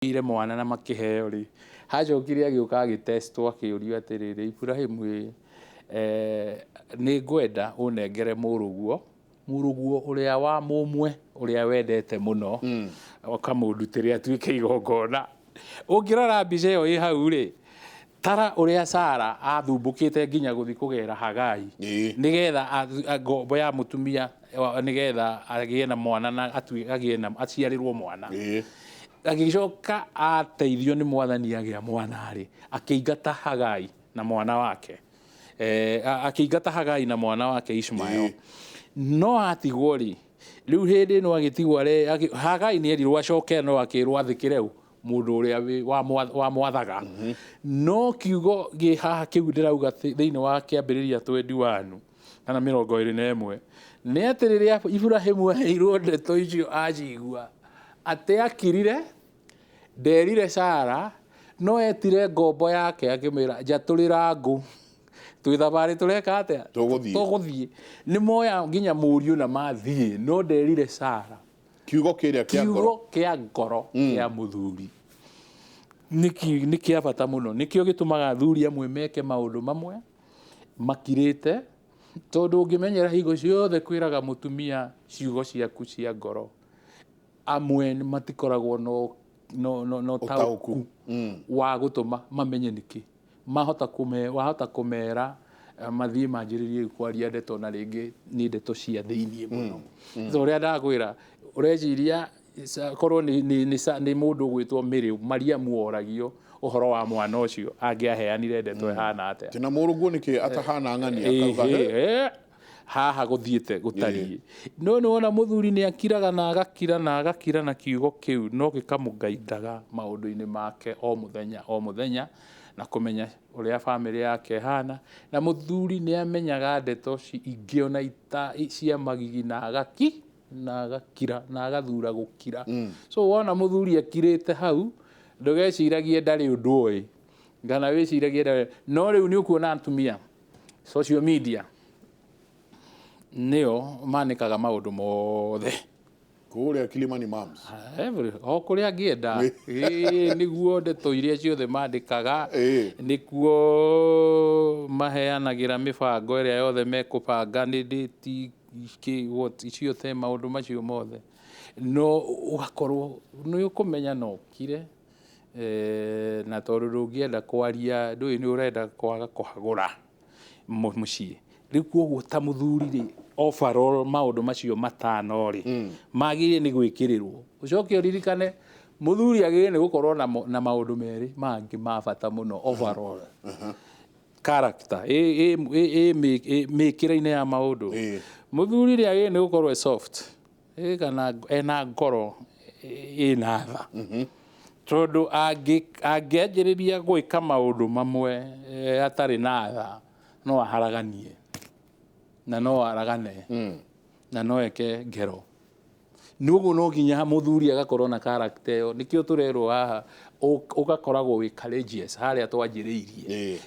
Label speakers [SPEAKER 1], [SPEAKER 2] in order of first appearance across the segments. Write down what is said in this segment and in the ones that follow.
[SPEAKER 1] Ire mwana na makĩheo rĩ, hacokire agĩũka agĩtestwo akĩũrio atĩrĩrĩ, Iburahimu ĩ, nĩ ngwenda ũnengere mũrũguo, mũrũguo ũrĩa wa mũmwe ũrĩa wendete mũno, ũkamũndutĩre atuĩke igongona. Ũngĩrora mbica ĩyo ĩ hau rĩ, tara ũrĩa Sara athumbũkĩte nginya gũthiĩ kũgera Hagai nĩgetha ngombo ya mũtumia nĩgetha agĩe na mwana na agĩe na aciarĩrwo mwana. Agĩcoka ateithio nĩ Mwathani agĩa mwana rĩ, akĩingata Hagai na mwana wake, akĩingata Hagai na mwana wake Ishmael. No atigwo rĩ, rĩu hĩndĩ ĩno agĩtigwo Hagai nĩ erirwo acoke no akĩrwo athĩkĩre ũ? Mũndũ ũrĩa wamwathaga. No kiugo gĩ haha kĩu ndĩrauga thĩinĩ wa Kĩambĩrĩria 21 kana 21 nĩ atĩ rĩrĩa Iburahimu aheirwo ndeto icio acigua atĩ akirire, nderire Sara, no etire ngombo yake akĩmĩra, njatũrĩra ngũ, twĩ thabarĩ tũreka atĩa?
[SPEAKER 2] Tũgũthiĩ.
[SPEAKER 1] Tũgũthiĩ. Nĩ moya nginya mũriũ na mathiĩ, no nderire Sara.
[SPEAKER 2] Kiugo kĩrĩa kĩa ngoro.
[SPEAKER 1] Kiugo kĩa ngoro kĩa mũthuri nĩ kĩa bata mũno. Nĩkĩo gĩtũmaga athuri amwe meke maũndũ mamwe makirĩte, tondũ ũngĩmenyera hingo ciothe kwĩraga mũtumia ciugo ciaku cia ngoro, amwe matikoragwo no ũtaũku wa gũtũma mamenye nĩkĩ. Mahota kũme, wahota kũmera mathiĩ manjĩrĩrie kwaria ndeto na rĩngĩ nĩ ndeto cia thĩiniĩ mũno. Ta ũrĩa ndakwĩra, ũreciria korwo nĩ mũndũ ũgwĩtwo Mary, Mariamu oragio ũhoro wa mwana ũcio, angĩaheanire ndeto ĩhana atĩa?
[SPEAKER 2] Tĩ na mũrũguo nĩkĩ atahana ng'ania, akauga, "He."
[SPEAKER 1] Haha gũthiĩte gũtariĩ. No nĩ wona mũthuri nĩ akiraga na agakira na agakira na kiugo kĩu no gĩkamũgaindaga maũndũ-inĩ make o mũthenya o mũthenya, na kũmenya ũrĩa bamĩrĩ yake ĩhana. Na mũthuri nĩ amenyaga ndeto ingĩ ona cia magigi na agaki na agakira na agathura gũkira. So wona mũthuri akirĩte hau, ndũgeciragie ndarĩ ũndũ oĩ, kana wĩciragie ndarĩ. No rĩu nĩ ũkuona atumia social media nĩo manĩkaga maũndũ mothe
[SPEAKER 2] kũrĩa Kilimani Moms.
[SPEAKER 1] O kũrĩa angĩenda. Nĩguo ndeto iria ciothe mandĩkaga, nĩkuo maheanagĩra mĩbango ĩrĩa yothe mekũbanga, nĩ date kĩ what ciothe maũndũ macio mothe. No ũgakorwo nĩ ũkũmenya no ũkire, na tondũ ndũngĩenda kwaria, ndũĩ nĩ ũrenda kwaga kũhagũra mũciĩ. Rĩu koguo ta mũthuri rĩ, overall maũndũ macio matano rĩ, magĩrĩire nĩ gwĩkĩrĩrwo. Ũcoke ũririkane mũthuri agĩrĩire nĩ gũkorwo na maũndũ merĩ mangĩ ma bata mũno overall. Character, mĩkĩre-inĩ ya maũndũ. Mũthuri rĩ agĩrĩire nĩ gũkorwo e soft, kana ena ngoro ĩna tha. Tondũ angĩanjĩrĩria gwĩka maũndũ mamwe atarĩ na tha, no aharaganie na no aragane na no eke ngero. Nĩũguo no nginya mũthuri agakorwo na character ĩyo. Nĩkĩo tũrerwo haha ũgakoragwo wĩ courageous harĩa twanjĩrĩirie.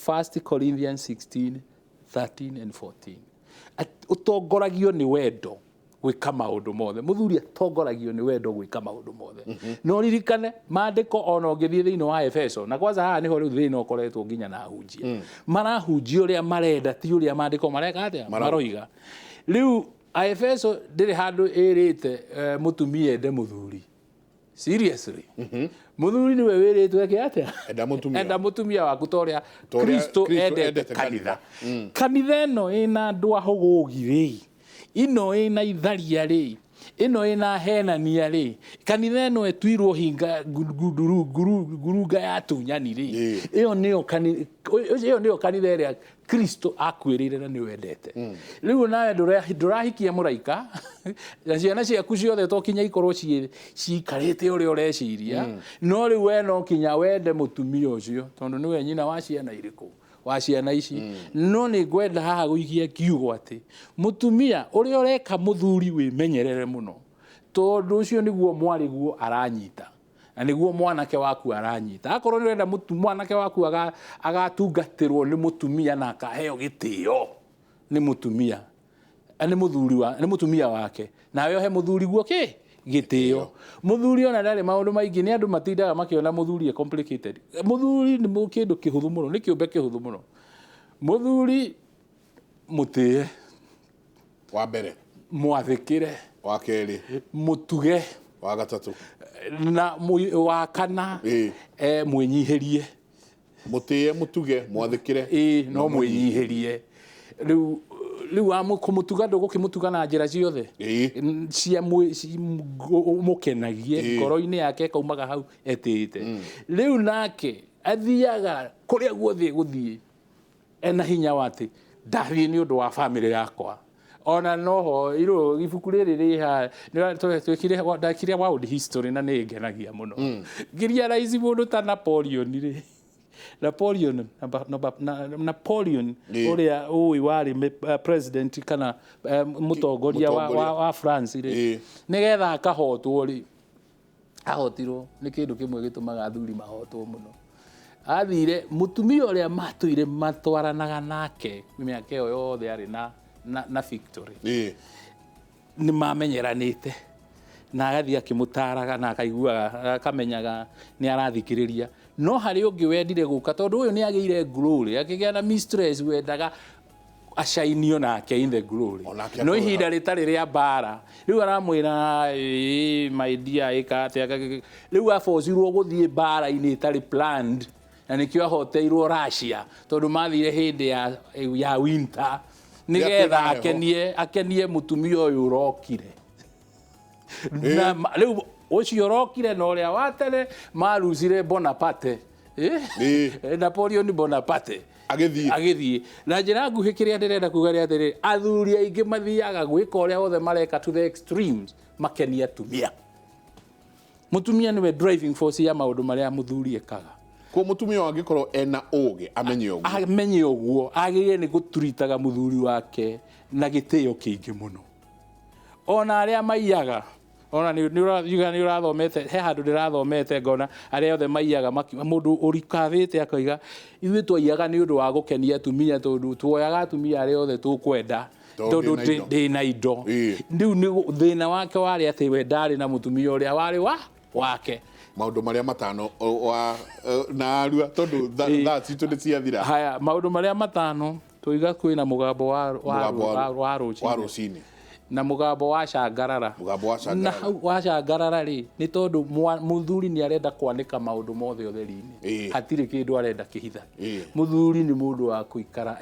[SPEAKER 1] 1 Corinthians 16, 13 and 14. Ũtongoragio nĩ wendo gwĩka maũndũ mothe. Mũthuri atongoragio nĩ wendo gwĩka maũndũ mothe. No ririkane maandĩko ona ũngĩthiĩ thĩinĩ wa Efeso, na kwanza haha nĩho rĩu thĩna ũkoretwo nginya na ahunjia. Marahunjia ũrĩa marenda, ti ũrĩa maandĩko mareka atĩa? Maroiga. Rĩu Aefeso ndĩrĩ handũ ĩrĩte mũtumia ende mũthuri. Seriously. Mũthuri nĩwe wĩrĩtwo eke atĩa?
[SPEAKER 2] Enda mũtumia.
[SPEAKER 1] Enda mũtumia waku ta ũrĩa Kristo endete kanitha. Kanitha ĩno ĩna andũ ahũgũgi rĩ, ĩno ĩna itharia rĩ, ĩno ĩna henania rĩ, kanitha ĩno ĩtuirwo hinga ngurunga ya tunyani rĩ, ĩyo nĩyo kanitha ĩrĩa Kristo akuĩrĩire na nĩ wendete. Rĩu nawe ndũrahikia mũraika na ciana ciaku ciothe to kinya ikorwo ciikarĩte ũrĩa ũreciria, no rĩu we no kinya wende mũtumia ũcio tondũ nĩwe nyina wa ciana irĩkũ, wa ciana ici. No nĩ ngwenda haha gũikia kiugo atĩ mũtumia ũrĩa ũreka mũthuri wĩmenyerere mũno, tondũ ũcio nĩguo mwarĩguo aranyita na nĩguo mwanake waku aranyita. Akorwo nĩ ũrenda mwanake waku agatungatĩrwo nĩ mũtumia na akaheo gĩtĩo nĩ mũtumia, nĩ mũthuri wa, nĩ mũtumia wake, nawe ũhe mũthuri guo kĩ? Gĩtĩo. Mũthuri ona ndarĩ maũndũ maingĩ, nĩ andũ matindaga makĩona mũthuri e complicated. Mũthuri nĩ kĩndũ kĩhũthũ mũno, nĩ kĩũmbe kĩhũthũ mũno. Mũthuri mũtĩe.
[SPEAKER 2] Wa mbere.
[SPEAKER 1] Mwathĩkĩre.
[SPEAKER 2] Wa kerĩ.
[SPEAKER 1] Mũtuge.
[SPEAKER 2] Wa gatatũ.
[SPEAKER 1] Na wa kana, mwĩnyihĩrie.
[SPEAKER 2] Mũtĩe, mũtuge, mwathĩkĩre.
[SPEAKER 1] Ĩĩ, no mwĩnyihĩrie. Rĩu kũmũtuga ndũgũkĩmũtuga na njĩra ciothe cia mũkenagie ngoro-inĩ yake, kaumaga hau etĩĩte. Rĩu nake athiaga kũrĩa guothe gũthiĩ ena hinya wa atĩ ndathiĩ nĩ ũndũ wa bamĩrĩ yakwa. Ona noho iro ibuku rĩrĩ rĩ haha twekire ndakire world history na nĩ ngenagia mũno. Ngiria raici mũndũ ta Napoleon rĩ, Napoleon ũrĩa ũĩ warĩ president kana mũtongoria wa France rĩ, nĩgetha akahotwo rĩ, ahotirwo nĩ kĩndũ kĩmwe gĩtũmaga athuri mahotwo mũno. Athire mũtumia ũrĩa matũire matwaranaga nake mĩaka ĩyo yothe arĩ na victory. Nĩ mamenyeranĩte na agathiĩ akĩmũtaraga na akaiguaga akamenyaga nĩ arathikĩrĩria. No harĩ ũngĩ wendire gũka tondũ ũyũ nĩ agĩire glory, akĩgĩa na mistress wendaga acainio nake in the glory. No ihinda rĩtarĩ rĩa mbara. Rĩu aramwĩra my dear ĩka atĩa. Rĩu abocirwo gũthiĩ mbara-inĩ ĩtarĩ planned, na nĩkĩo ahoteirwo Russia tondũ mathire hĩndĩ ya winter nĩgetha akenie mũtumia ũyũ ũrokire. Na rĩu ũcio ũrokire na ũrĩa wa tene marucire Bonaparte. Napoleon Bonaparte agĩthiĩ. Na njĩra nguhĩ kĩrĩa ndĩrenda kuga nĩ atĩrĩrĩ, athuri aingĩ mathiaga gwĩka ũrĩa wothe mareka to the extremes makenie atumia. Mũtumia nĩwe driving force ya maũndũ marĩa mũthuri ekaga.
[SPEAKER 2] Ko mũtumia angĩkorwo ena ũgĩ amenye ũguo,
[SPEAKER 1] amenye ũguo agĩrĩire nĩ gũturitaga mũthuri wake na gĩtĩo kĩingĩ mũno. Ona arĩa maiyaga, ona nĩ ũrathomete, he handũ ndĩrathomete ngona arĩa othe maiyaga, mũndũ ũrikavĩte akoiga ithuĩ twaiyaga nĩ ũndũ wa gũkenia atumia tondũ tuoyaga atumia arĩa othe tũkwenda tondũ ndĩna indo. Rĩu thĩna wake warĩ atĩ we ndarĩ na mũtumia ũrĩa warĩ wake.
[SPEAKER 2] Maũndũ marĩa matano na arua tondũ thaa citũ nĩ ciathira.
[SPEAKER 1] Haya, maũndũ marĩa matano tũiga kwĩna mũgambo wa rũcinĩ na mũgambo wa cangarara. Na wa cangarara rĩ, nĩ tondũ mũthuri nĩ arenda kwanĩka maũndũ mothe ũtheri-inĩ, hatirĩ kĩndũ arenda kĩhitha. Mũthuri nĩ mũndũ wa kũikara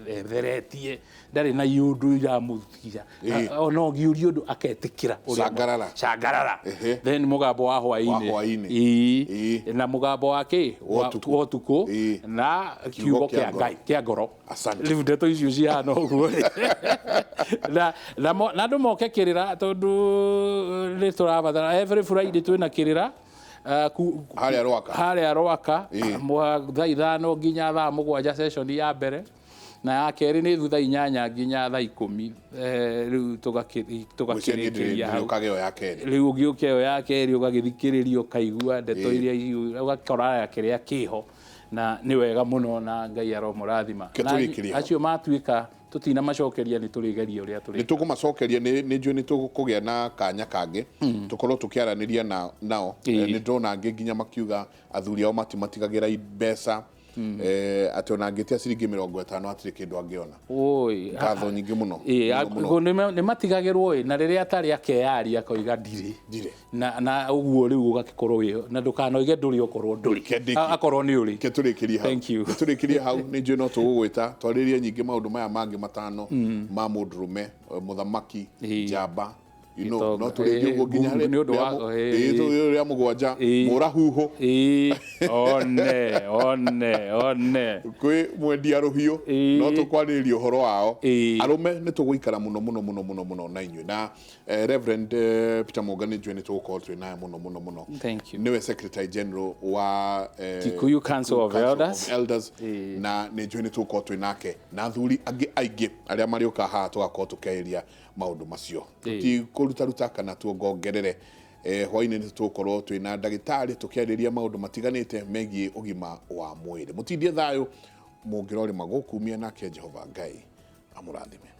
[SPEAKER 1] etheretie, ndarĩ na iũndũ iramũthia, ona ũngĩũria ũndũ aketĩkĩra. Cangarara. Then mũgambo wa hwaĩ-inĩ na mũgambo wa kĩ wa ũtukũ na kiugo kĩa Ngai kĩa ngoro. Rĩu ndeto icio cihana ũguo. Na andũ moke kĩrĩra tondũ nĩ tũrabatara every Friday twĩna kĩrĩra harĩa Rwaka thaa 5 nginya thaa 7 session ya mbere, na ya kerĩ nĩ thutha 8 nginya thaa 10. Rĩu tũgakĩrĩkĩria hau. Rĩu ũgĩũka ĩyo ya kerĩ ũgagĩthikĩrĩria ũkaigua ndeto iria ũgakora kĩrĩa kĩho, na nĩ wega mũno na Ngai aromũrathima. Acio matuĩka tutina macokeria nĩ tũrĩgeria ũrĩa tũrĩ.
[SPEAKER 2] Nĩ tũkũmacokeria, nĩ njũĩ nĩ tũkũgĩa na kanya kangĩ tũkorwo tũkĩaranĩria nao. Nĩ ndona angĩ nginya makiuga athuri ao matimatigagĩra mbeca, atĩ ona angĩtia ciringi 50 hatirĩ kĩndũ angĩona. Ngatho nyingĩ mũno.
[SPEAKER 1] Nĩ matigagĩrwo na rĩrĩa atarĩ akeyaria akoiga ndirĩ. Na ũguo rĩu ũgagĩkorwo wĩho na ndũkanoige ndũrĩ okorwo ndũrĩ, akorwo nĩ ũrĩ.
[SPEAKER 2] Tũrĩkĩrie hau. Tũrĩkĩrie hau. Nĩ njũĩ no tũgũgwĩta twarĩrie nyingĩ maũndũ maya mangĩ matano ma mũndũrũme, mũthamaki, njamba, no tũrĩkie ũguo nginya rĩa mũgwanja, mũrahuhu.
[SPEAKER 1] One
[SPEAKER 2] kwĩ mwendia rũhiũ, no tũkwarĩrĩria ũhoro wao. Arũme nĩ tũgũikara mũno mũno mũno mũno mũno na inyuĩ. Na Reverend Peter Munga nĩ njũĩ nĩ tũgũkorwo twĩ naye mũno mũno mũno. Nĩwe Secretary General wa
[SPEAKER 1] Kikuyu Council of Elders,
[SPEAKER 2] na nĩ njũĩ nĩ tũgũkorwo twĩ nake na athuri angĩ aingĩ arĩa marĩũka haha tũgakorwo tũkĩarĩria maũndũ macio. Tũtikũrutaruta kana tuongongerere. Hwaĩ-inĩ nĩ tũgũkorwo twĩ na ndagĩtarĩ tũkĩarĩria maũndũ matiganĩte megiĩ ũgima wa mwĩrĩ. Mũtindie thayũ, mũngĩrorĩma gũkumia nake Jehova Ngai amũrathime.